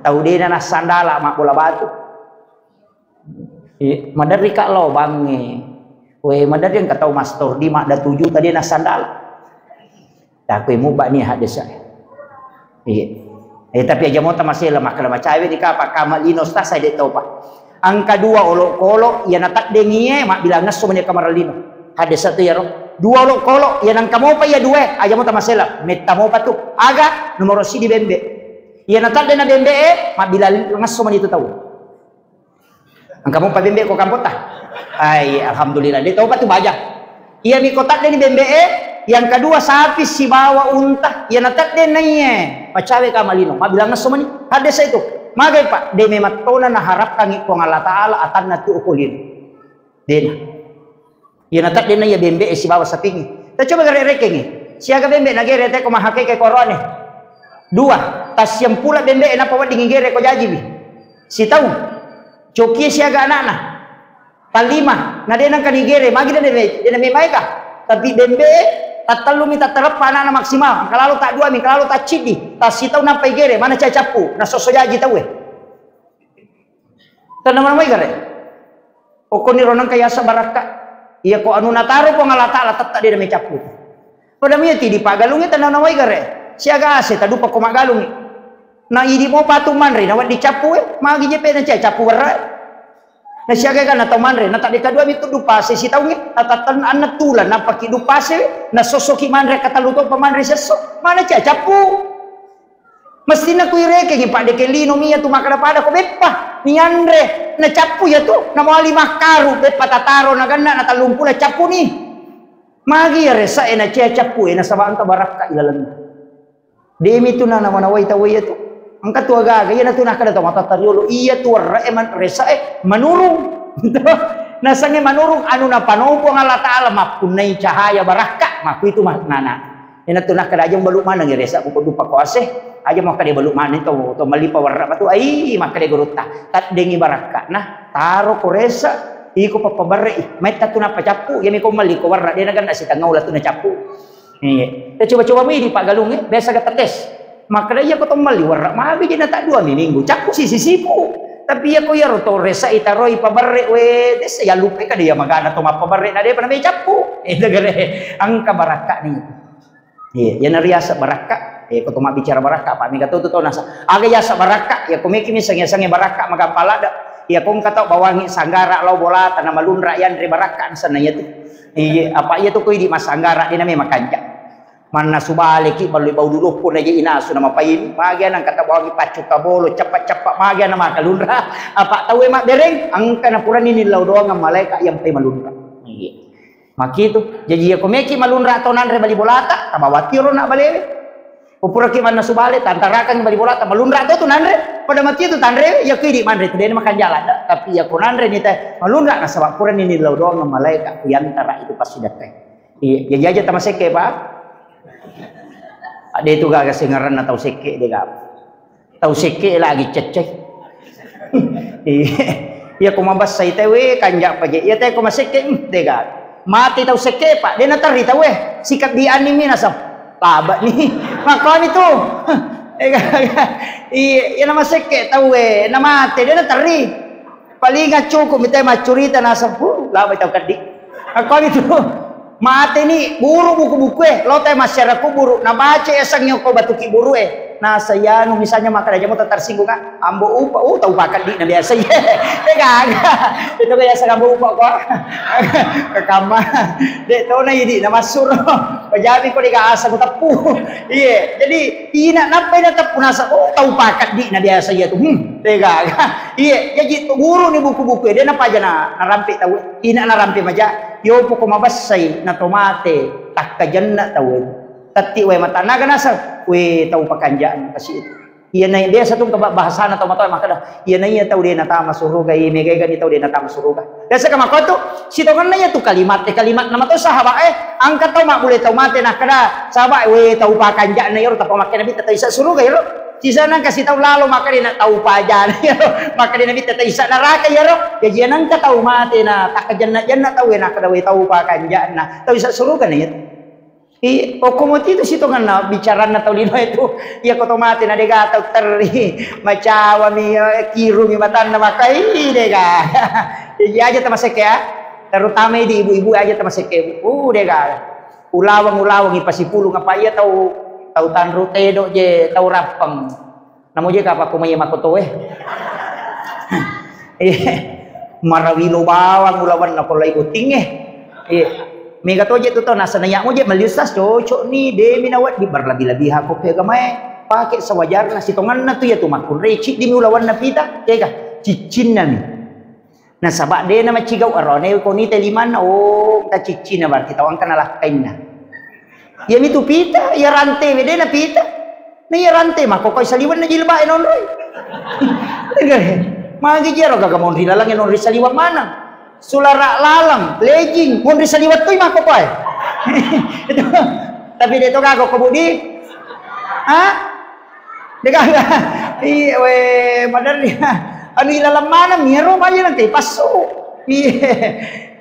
Tau dena nassandala mabbola batu. Eh, maderri ka lao bangnge. We, maderri engka tau mastor di madda tuju tadi nassandala. Takui mubba ni haddesae. Iya. Eh, tapi aja mota masela makkeda macawe ni kapa kama lino stasa de topa. Angka dua olokolo, iya nataddengi e, mabbilang ngesso mani kamar lino. Haddesa tu yaro. Dua olokolo, iya nangka mopa iya dua, aja mota masela. Metta mopa tu. Aga, nomoro sidi bembe. Iya natadde na bembe e, mabbilang ngesso mani tu tau. Engka mopa bembe ko kampota? Ai, alhamdulillah, de topa tu baja. Iya mi ko tadde ni bembe e, yang kedua sapi sibawa unta, iya natadde naiye, macawe kama lino, mabbilang ngesso mani. Haddesa itu. Magai, Pak, de memang tona naharapkangi Puang Allah Ta'ala atanna tu ko lino. Dena. Iya natadde na iya bembe e sibawa sapingi. Ta coba gare rekengi. Siaga bembe nagere te ko mahakeke korone. Dua, tassiampula bembe e napa weddingi gere ko jajiwi. Sitaung. Cokie siaga anakna. Tallima, na de nangka nigere, magi de de de me maega. Tapi bembe e tattallumi tattareppa anakna maksimal. Engka lalo ta dua mi, engka lalo ta ciddi. Tassitaung nappa igere, mana cai cappu. Nasosso jaji tau e. Tennama-namai gare. Okkoniro nengka yaseng barakka. Iya ko anu nataro Puang Allah Ta'ala tette de namecappu. Pada miyati di paggalungnge tennama-namai gare. Siaga ase tadupa ko maggalungngi. Na idi mo patu manre na wedding cappu e. Magi je pe na cia cappu werra. Na siaga kan na tau manre na tadde kadua mi tuddu pase sitaungnge. Atatten anna tulan napaki dupase. Na sossoki manre katellu to pa manre sesso. Mana cia cappu. Mestinna kuirekengi, Pak, deke lino mi iyatu makkeda pada ko beppa nianre, nacappu iyatu, namawali makkaru, beppa tataro naganna na tellung pulo cappu ni. Magi iya resae na cia cappu e nasaba engka barakka ilalenna. Demi tu na namanawai tau iyatu. Engka tu agaga iyanatu nakkeda tau matatta riolo, iyatu warrae man resae manurung. Nasengnge manurung anu napanopong Allah Ta'ala mappunnai cahaya barakka, makkuitu maknana. Iyanatu nakkeda aja mubalu maneng resa ko dupa ko ase, aja makkeda balu maneng to, to melli pawerra matu, ai makkeda gurutta, taddengi barakkana, taro ko resa, iko pappabarre i, maitta tu nappa cappu, iyami ko melli ko werra, de naganna sitengah ula tu nacappu. Iya. Te coba-coba mi di paggalung e, biasa ga tetes. Makkeda iya ko to melli werra, magi je na tak dua mi minggu, cappu sisi sipu. Tapi iya ko iyaro to resa itaroi pabarre, we, desa ya lupa kada iya magana to mappabarre na de pa na me cappu. Eh, degere, engka barakka ni. Iya, iyana riaseng barakka. Eh, ko to mabbicara barakka, apa mega to tu tau nasa. Aga yaseng barakka, iya ko meki mi sange-sange barakka magampang ladde. Iya ko engka tau bawangi sanggara lao bolata na malunra yanre barakka nasenna iyatu. Iya, apa iyatu ko idi massanggara de na memang kanja. Mannasu baleki ballo bau duloppo na je inasu na mapaini. Magi ana engka tau bawangi paccu kabolo, ceppa-ceppa magi ana makalunra. Apa tau e mabbereng, engka na purani nillau doang malaeka yang pai malunra. Iya. Makitu, jaji iya ko meki malunra tau nanre bali bolata, tabawatiro na balewe. Ko puraki mannasu bale, tantarakangi bali bolata, malunra to tu nanre, pada mati tu tanre, iya ko idi manre tu dena makanjala da. Tapi iya ko nanre ni te, malunra nasaba purani nillau doang malaeka ku yantara itu pasti dakkai. Iya, jaji aja tamasekke, Pak. Ade tu gaga sengaranna tau sekke de gaga. Tau sekke lagi cecce. Iya. Iya ko mabessai tau e kanja paje. Iya te ko masekke, hmm, dega. Mati tau sekke, Pak. De naterri tau e. Sikabbi ani mi nasab. Laba ni. Makkoni tu. Dega. Iya, iya na masekke tau e. Na mate de naterri. Paling cukup mi te maccurita nasab. Huh, laba tau keddi. Makkoni tu. Mateni buru buku-buku e, lotai masyarakat kuburu, nabaca yasengnge ko batu kiburu e. Nasa yanu misalnya makkeda jamo tersinggung, ah, ambo upa, uh, tau pakeddi na biasa. Eh, gaga. Itu biasa ambo upa ko. Kekama. Dek tona idi na masuro. Pajami ko dega asa teppu. Iye, jadi ina nappai na teppu nasa, oh, tau pakeddi na biasa iya tu. Hmm, dega. Iye, jaji tu guru ni buku-buku e, de napaja na, narampe tau. Ina narampe maja, yopo ko mabessai na to mate, takkajenna tau e. Tatti wae matannaga naseng, we tau pakanjaan kasi itu. Iya nai biasa tu kaba-, bahasana tau matoa makkeda, iya naiya tau de natama suruga, iya mega-ega ni tau de natama suruga. Biasa ka makko tu, sitongenna iya tu kalimat, eh, kalimat nama tu sahabat, eh, angka tau mabbule tau mate nakkeda, sahabat, we tau pakanja'na iyaro tappa makkeda Nabitta tau isa suruga iyaro. Sisa nang kasi tau lalo makkeda na tau pajana iyaro, makkeda Nabitta tau isa neraka iyaro. Jaji nangka tau mate na takkajenna-jenna tau we nakkeda we tau pakanja'na, tau isa suruga na iyatu. I, okko moti tu sitongenna bicaranna tau linoe tu. Iya ko to mate na dega tau terri, macawami, eh, kirumi matanna makai dega. Iya aja tamasekke ya. Terutama di ibu-ibu aja tamasekke. Uh, dega. Ulaweng, ulaweng ipasipulung apa iya tau, tau tanru tedo je, tau rappeng. Namo je kapakko mai makkotoe. Eh, marawilo bawang ulawanna ko lai bottingnge. Eh, mega toje tu tau nasana ya moje meli ustaz cocok ni, demi nawedding berlebih-lebihan ko ke agamae. Pake sewajarna sitongenna tu ya tu makkunrai ciddi mi ulawanna pita, tega ciccinna mi. Nasaba de na macigau arone ko nita limanna, oh, engka ciccina berarti tau engka nalakkainna. Iya mitu pita, iya rante we de na pita. Na iya rante makkokoi saliwenna jilbab e nonroi. Magi jero gaga monri laleng e nonri saliweng maneng. Sulara laleng, legging, monri saliweng toi makkokoi. Itu. Tapi de to gaga ko budi. Ha? Dega, iya, we, maderri. Anu ilaleng maneng, miro mali nangke passu. Iya.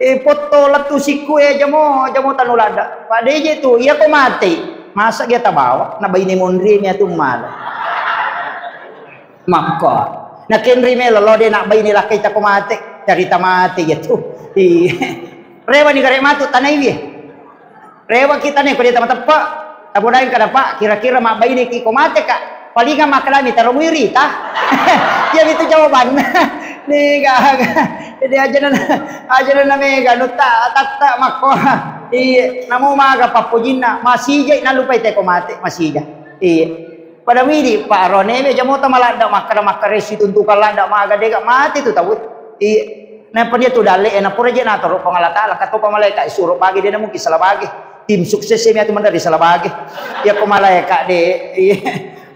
Eh, potto lettu sikku, eh, jamo, jamo tanu ladda. Pak D J tu, iya ko mate. Masa dia tabawa, na baine monri mi atu mala. Makko. Na kenri melo lo de na baine lakkai ta ko mate. Carita mate ya tu. Iya. Rewa ni gare matu tanai wi. Rewa kita ne ko de tama teppe. Tabodaeng kada, Pak, kira-kira mabbaineki ko mate, Kak? Palinga makkedami taro muirita. Iya mitu jawabanna. Ni gaga. Jadi aja na, aja na mega nutta tatta makko. Iya, namo maga pappojinna, masija nallupai te ko mate, masija. Iya. Pada widi, Pak, arone we jamota maladda makkeda makkaressi tuntukan ladda maga dega mate tu tau. Iya. Nappa dia tu dalle, eh, napura je natoro Puang Allah Taala, katopa malaika suro bagi de na mungkin salah bagi. Tim sukses e miatu mandari salah bage. Iya ko malaeka de. Iya.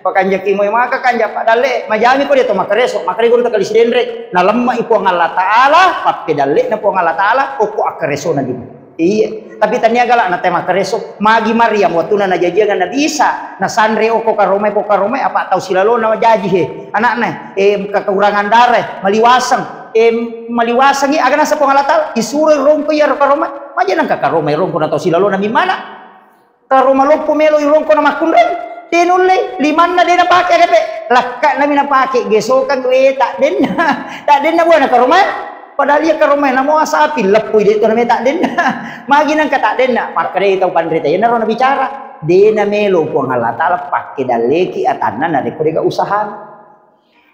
Pakanjaki moe maka kanja padalle, majami ko de to makkareso, makkeda guru takali sidenre. Nalemma i Puang Allah Taala, pappedalle na Puang Allah Taala, okko akkareso na di. Iya. Tapi tania gala na te makkareso, magi Maryam wattuna najajiang Nabi Isa, nasanre okko karomai, ko karomai apa tau silalo na jaji he. Anakna, eh, kekurangan darah, maliwaseng. Eh, maliwasengngi aga naseng Puang Allah Taala, isuroi rongko iyaro karoma, maja nengka karoma irongko na tau silalona mimmana. Karoma loppo melo irongko na makkunrai, de nulle, limanna de napake aga pe, lakka nami napake, gesokang we tak denna, tak denna buana karoma, padahal iya karoma namo asapi leppoi de to name tak denna, magi nengka tak denna, makkedai tau panrita, iyanaro nabicara, de namelo Puang Allah Taala pakke dalleki atanna narekko dega usahana.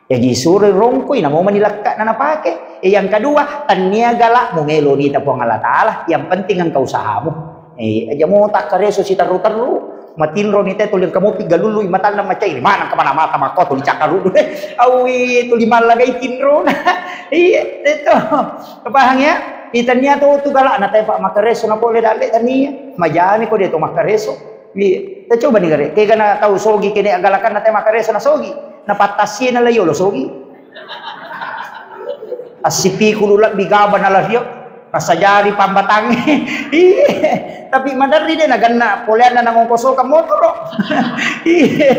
Jaji suroi rongkoi, namo mani lekka'na napake. E, yang kedua, tania gala'mu melo nita Puang Allah Taala, yang penting engka usahamu. E, aja mo takkareso siterru-terru, matinro nita tuli engka mopi galului matanna macai, mana kemana mata makko tuli cakkarudu. Awi tuli mallagai tinrona. Iya, itu. Paham ya? Itania to tu gala'na tepa makkareso na pole dalle tania. Majami ko de to makkareso. Iya, ta coba ni gare. Kegana tau sogi kene agalakanna te makkareso na sogi. Na pattasie na layo lo sogi. Assipikulu lebbi gaba na lario. Nasajari pambatangnge. Iya. Tapi maderri de naganna poleanna nangongkosoka motoro. Iya.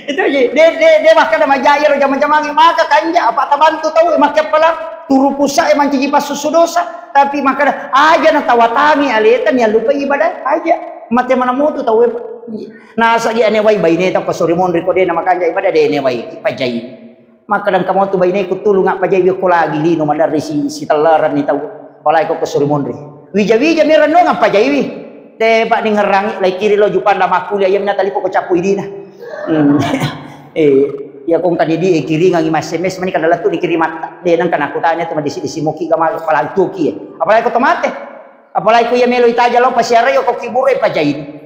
Itu aja. De, de, de makkada majai ro jama-jamange maka kanja apa tabantu tau e makke pala turu pusa e mancaji passusu dosa. Tapi makkada aja na tawatami aleta ni allupai ibadah aja. Mate mana motu tau e. Nasagi ane wai baine tau kasori monri ko de na makanja ibadah de ne wai pajai. Makkadang kamu tu baine ku tulung apa jai ko lagi lino madarri si, si tellaran ni tau. Apalagi ko kasori monri. Wija-wija merang dong apa jai wi. Te pak ni ngerangi lai kiri lo jupanda makkuliah iya mina talipo ko capu idina. Hmm. Eh, iya kong kadidi e kiringangi mas S M S mani kada lettu ni kirimatta. De nang kana kutanya tu madisi-disi moki gama apalagi tuki e. Apalagi ko tomate. Apalagi ko iya melo itaja lo pasiarai ko kibure pajai.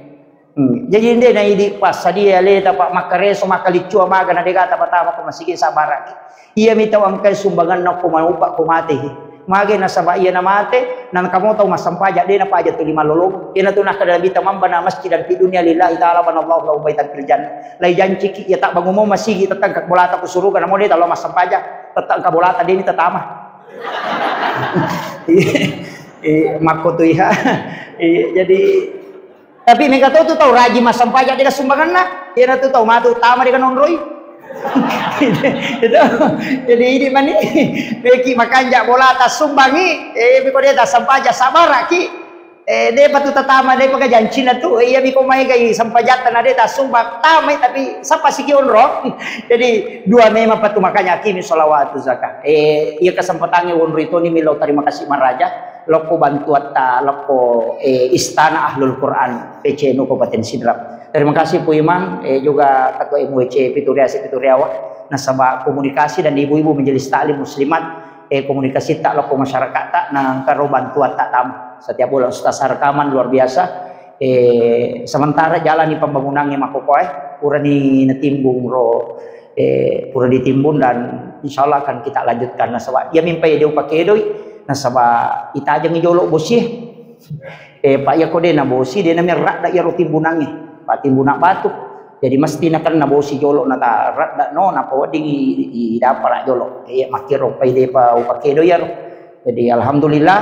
Hmm. Jaji nde na idi passadia aleta pak makkareso makkaliccu amaga na dega tama-tama ko masigi sabaraki. Iya mi tau angkai sumbanganna ko maupa ko mate. Mage nasaba iya namate, nangka mo tau massempaja, de napaja tuli mallolong. Iyanatu nakkeda Nabitta, "Man bana masjidan fid dunya lillahi ta'ala banallahu lahu baitan fil jannah." Lai janciki, iya tabbangumo masigi, tette engka bolata ku suruga, namo de talo massempaja, tette engka bolata, de ni tatama. Iya, iya, makko tu iya. Iya, jadi Tapi mega to tu tau rajin massempajang dega sumbanganna, iyanatu tau matu tama dega nonroi. Itu. Jadi idi mani, meki makanja bolata sumbangi, eh, miko de tassempajang sabaraki, eh, depa tu tatama, depa ga jancina tu, eh, iya miko maegai sempajatta na de tassumbang, tamai tapi sappa siki onro. Jadi dua memang patu makanya akimi sholawatu zakat. Eh, iya kesempatannya onroi toni millau terima kasih maraja. Lokko bantuatta, lokko, eh, Istana Ahlul Quran, P C N U Kabupaten Sidrap. Terima kasih Pu Imam, eh, juga Ketua M W C Pituriasi Pituriawa, nasaba komunikasi dan ibu-ibu Majelis Taklim Muslimat, eh, komunikasi tak lokko masyarakat tak nangkaro bantuatta tam. Setiap bulan Ustaz rekaman luar biasa. Eh, sementara jalani pembangunannya makokoe, purani natimbung ro eh, pura ditimbun dan insya Allah akan kita lanjutkan. Nasaba iya mimpa iya dia upakedoi, nasaba itajengi jolo bosi. Eh, Pak, iya ko de na bosi, de na merradda iya ro timbunangnge. Pak, timbuna batu. Jadi mesti nakenna bosi jolo, nata radda no, napa wedding i, i, i dapara jolo. Iya makkiro pai depa upakedoi iyaro. Jadi alhamdulillah,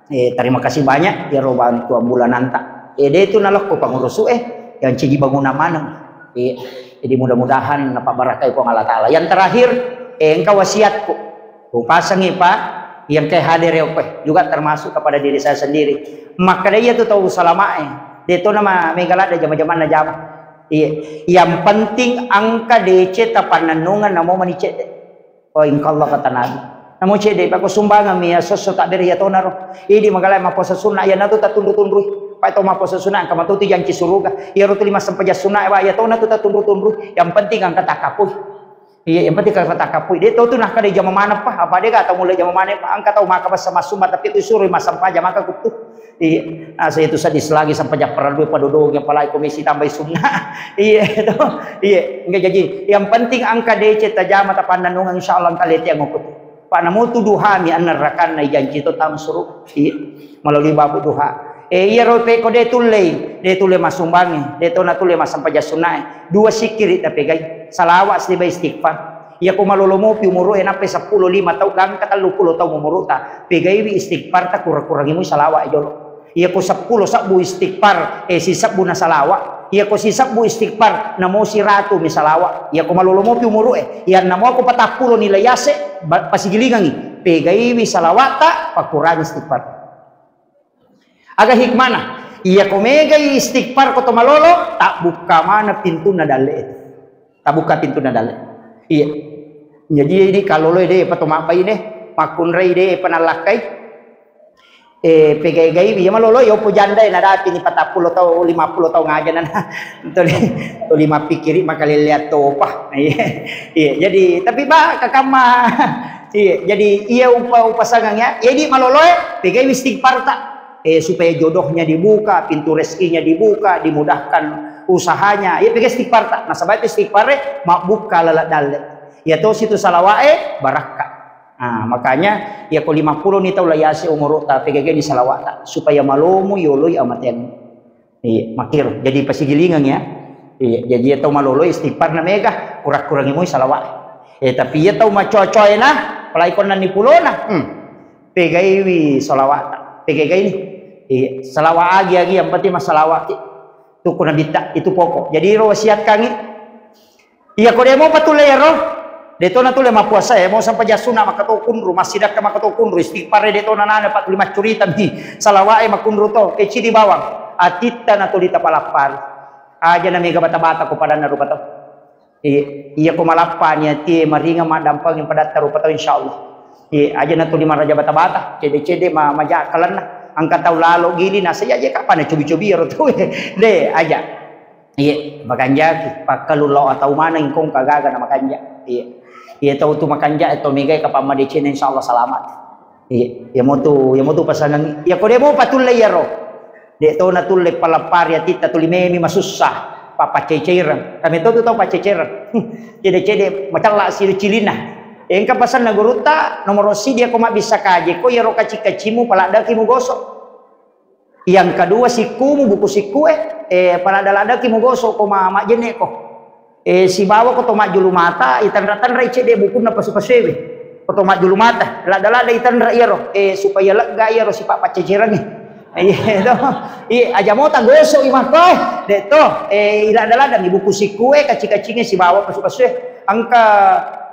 Eh, terima kasih banyak, iyaro bantuan bulananta. Eh, de tu nalokko pangurusu, eh, yang ciji bangunan maneng. Eh, jadi mudah-mudahan napabarakkai Puang Allah Ta'ala. Yang terakhir, eh, engka wasiatku. Kupasangi, Pak, yang ke hadir ya, Pak, juga termasuk kepada diri saya sendiri. Makkeda iya tu tau salama, eh. De tu nama mega ladde jama-jamanna jama. Iya, yang penting engka D C tapannennungeng namo mani cedde. Oh, engka Allah kata Nabi. Namo cedde, pako sumbangan mi ya sosso tak beri ya tonaro. Idi magala mappuasa sunna, ya natu tatunru-tunrui. Pak to mappuasa sunna, engka matu tu janci suruga. Ya rotu lima sempajang sunna, wa ya tona tu tatunru-tunrui. Yang penting angka takapui. Iya, yang penting angka takapui. De to tu nah kada jama mana pa, apa de kata mulai jama mana pa, angka tau maka basa masumba tapi tu suruh masempajang maka kutu. Iya, asa itu sadis lagi sampai japparan dua padodong, apalagi komisi tambahi sunna. Iya, itu. Iya, enggak jadi. Yang penting angka D C tajama tapannanungan, insya Allah engka lete yang ngukut. Pak namutu duhami anna rakanna ijanci to tam suruh. Iya, melalui babu duha. Eh, iya rope ko de tullei, de tulle masumbangi, de to na tulle masampaja sunnae. Dua sikiri tapegai. Salawat siba istighfar. Iya ko malolo mopi umuru e nappai seppulo lima tau gangka tellu pulo tau umuruta. Pegaiwi istighfar ta kurang-kurangi mui salawat jolo. Iya ko seppulo sabbu istighfar, eh, sisebbu na salawat. Iya ko sisebbu istighfar, namo siratu mi salawat. Iya ko malolo mopi umuru e, iya namo ko patappulo nilai ase, ba-, pasigilingangi. Pegaiwi salawat ta, pakurangi istighfar. Aga hikmana? Iya ko megai istighfar ko to malolo, tabbukka mana pintunna dalle. Tabbukka pintunna dalle. Iya. Jadi, jadi kalolo de pa to mabbai ne, makkunrai de pa nallakkai. Eh, pegai-gai, iya malolo, iya opo janda, eh, nadapi ni patappulo tau, lima pulo tau ngaja nana. Tuli, tuli mappikiri makalelleang topa. Iya, iya, jadi, tapi ba, kakamma, iya, jadi, iya upa, upasangang ya, jadi malolo, eh, pegai istighfar ta, eh, supaya jodohnya dibuka, pintu rezekinya dibuka, dimudahkan usahanya, iya pegai istighfar ta, nasaba istighfar, eh, mabbukka lala dalle. Iya to situ salawa, eh, barakka. Ah, makanya, iya ko lima pulo ni tau layase umuru ta, pegai ni salawat ta, supaya malomo yoloi amateang. Iya, makkiro. Jadi pasigilingang ya. Iya, jadi iya tau malolo istighfar na mega, kurang-kurangi mui salawat. Eh, tapi iya tau macoa-coa na, apalagi konnanni pulona. Hmm. Pegaiwi salawat. Pegai ni. Iya, salawat agi-agi yang penting masalawat ki. Tuku nabitta, itu pokok. Jadi ro wasiatkangi. Iya ko de mo patulle iyaro. De to natulle mappuasa e, mo sampaja sunna makato kunru, massidakka makato kunru, istighfar e de to nanana pa tuli maccurita mi. Salawat e makunru to, kecidi bawang. Atitta natuli tapalappari. Aja na mega bata-bata ko padanna rupa tau. Iya, iya ko malappa ni atie maringa maddampangi padatta rupa tau insyaallah. Iya, aja natuli maraja bata-bata, cede-cede ma-, maja kalenna. Angka tau lalo gili nasa iya je kapana cobi-cobi iyaro tau. De, aja. Iya, makanjaki, pakkalu lao atau maneng kong kagaga na makanja. Iya. Iya tau tu makanja, tau megai kapang madeceng insyaallah selamat. Iya, iya motu, iya motu pasangan. Iya ko de mo patulle iyaro. De to natulle palappari atitta tuli memi masussa. Papaceceireng. Kami to tu tau paceceireng. Cede-cede macella silu cilina. Engka pasanna gurutta, nomoro siddi ko mabbissa kaje ko iyaro kacing-kacimmu paladdaki mugoso. Yang kedua sikkumu, buku sikkue, eh, paladda-laddaki mugoso ko ma-, majjenne ko. Eh, sibawa ko to majjulu mata, itanra-tanra i cedde bukunna pasu-pasuewe. Ko to majjulu mata, ladda-ladda itanra iyaro, eh, supaya lega iyaro sipa paccecerangnge. Iya to. Iya, aja mota goso i makko, eh. De to, eh, iladda-ladda mi buku sikkue, kacing-kacingnge sibawa pasu-pasue. Engka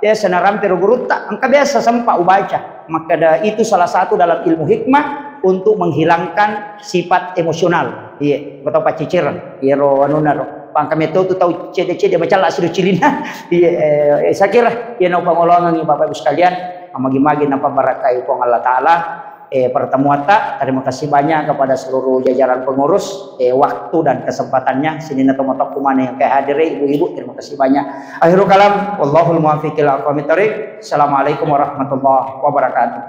biasa narampe ro gurutta, engka biasa sempa ubaca. Makkeda itu salah satu dalam ilmu hikmah untuk menghilangkan sifat emosional. Iya, ko to paccecereng. Iyaro anunna ro. Pangka metto tu tau cedde-cedde macalla sido cilinna. Iya, eh, saya kira iya naupangolongengi Bapak Ibu sekalian, magi-magi napabarakai Puang Allah Taala. Eh, pertemuatta. Terima kasih banyak kepada seluruh jajaran pengurus, eh, waktu dan kesempatannya. Sininna tomatoakku maneng yang kehadiri, ibu-ibu, terima kasih banyak. Akhirul kalam, wallahul muwaffiq ila aqwamit thariq. Assalamualaikum warahmatullahi wabarakatuh.